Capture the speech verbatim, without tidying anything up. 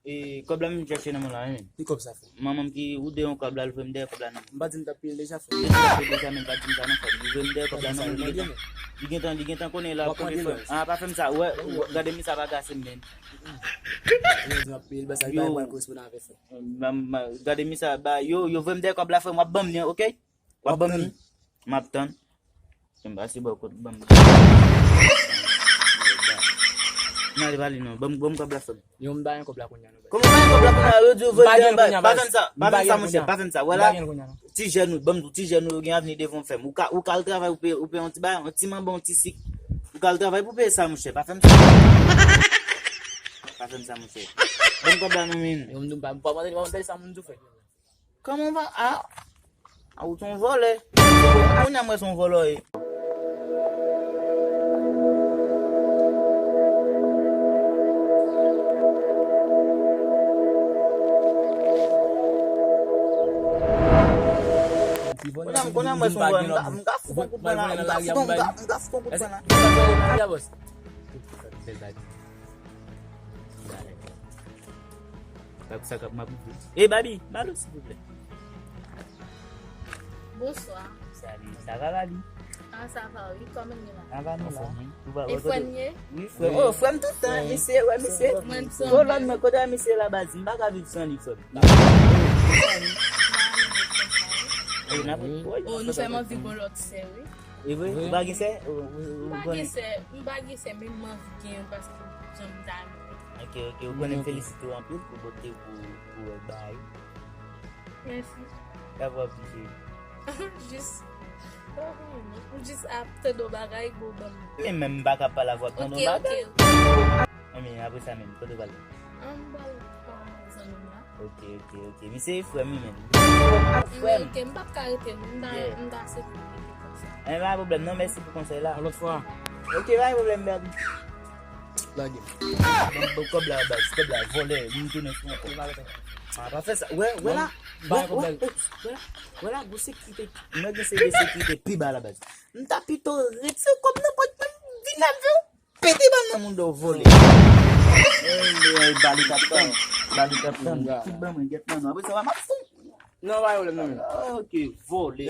E, kòb la menm m chèche nan men la, wi, men. Ki kòb sa, frè? Manman m ki, ou de yon kòb la, l voye m dèyè kòb la nan men. M pa di m t ap pile deja, frè. Li deja, men, pa di m sa non, frè. Li voye m dèyè kòb la nan men, li gentan, li gentan, li gentan konnen la, kote frè m. Ah, pa fè m sa. Wè, gade, mi sa pa gase m, men. Yo, gade, mi sa, ba, yo, yo voye m dèyè kòb la, frè m, w ap ban m li, ok? W ap ban m li? M ap tann. M pase bò kot, ban m. N ale pale non. Ban m, ban m kòb la, frè m. Yo, m ba yon kòb la kounye a, non. Kòman w pa gen kòb la kounye a? Yo di w voye m dèyè, pa fè m sa, pa fè m sa, monchè, pa fè m sa. Wè la, ti jèn ou, ban m di w, ti jèn ou, yo gen avni devan w, frè m. Ou ka, ou ka al travay, ou peye, ou peye yon ti bagay, yon ti manba, yon ti sik. Ou ka al travay pou peye sa, monchè, pa fè m sa. Pa fè m sa, monchè. Ban m kòb la non, men. Yo, m di w, m pa, m pa mande, m pa mande sa moun di w, frè. Kòman w va? Ah, ah, ou se yon vòlè. Kounye a m wè se yon vòlè w ye. Kounye a, kounye a m wè se yon vòlè. M ka, m ka fout yon kout pwen la. M ka fout yon, m ka, m ka fout yon kout pwen la. Bèl bagay. Bab sa k ap m ap ouvri. E Babi, ba l silvouplè. Bonswa. Salut, sa va Babi? Ah, sa va, wi. Kòman ye la? Sa va nou la. Ou va, e frè n ye? Wi, frè. Oh, frè m tout tan, misye, wè misye. Mwen, kolòn mwen, kote misye la baz? M pa ka viv san li, frè m. Oh, n ap, oh, nou fè m anvi gon lòt sè, wi. E vre? Ou pa gen sè? Ou, ou, ou konnen? M pa gen sè, m pa gen sè, men m anvi gen youn paske jan m ta renmen. Ok, ok, ou konnen m felisite w anpil pou bote, pou, pou bagay. Mèsi. Sa fè w plezi. Jis, m jis ap tande yon bagay, bon, ban m. Men menm m pa ka pale avè w ap tande yon bagay. Ok, ok, ok. Men apre sa menm, kote w prale? An, m pral pa zanmi m la. Ok, ok, ok. Misye e frè m, wi, menm. Frè m. Ok, m p ap ka rete, non. M ta, m ta aksepte konsa. Eh, pa pwoblèm, non, mèsi pou konsèy la. Yon lòt fwa. Ok, pa gen pwoblèm, bèl. Lage. Bon, bon, kòb la, baz, kòb la, vòlè, m tounen sou yon kòb. Ah, pa fè sa. Wè, wè la. Wè, wè, wè la. Wè la, gwo sekirite. Mwen gen se de sekirite pi ba la, baz. M ta pito retire kòb nan pòch mwen, vin avè w. Pete bal nan moun dò vòlè. Ey, ey, bali t ap tann. Bali t ap tann. Tout ban mwen, gèt nan nou. Apre sa, w a m ap fou. Non, pa gen pwoblèm, non, men. Ah, ok, vòlè.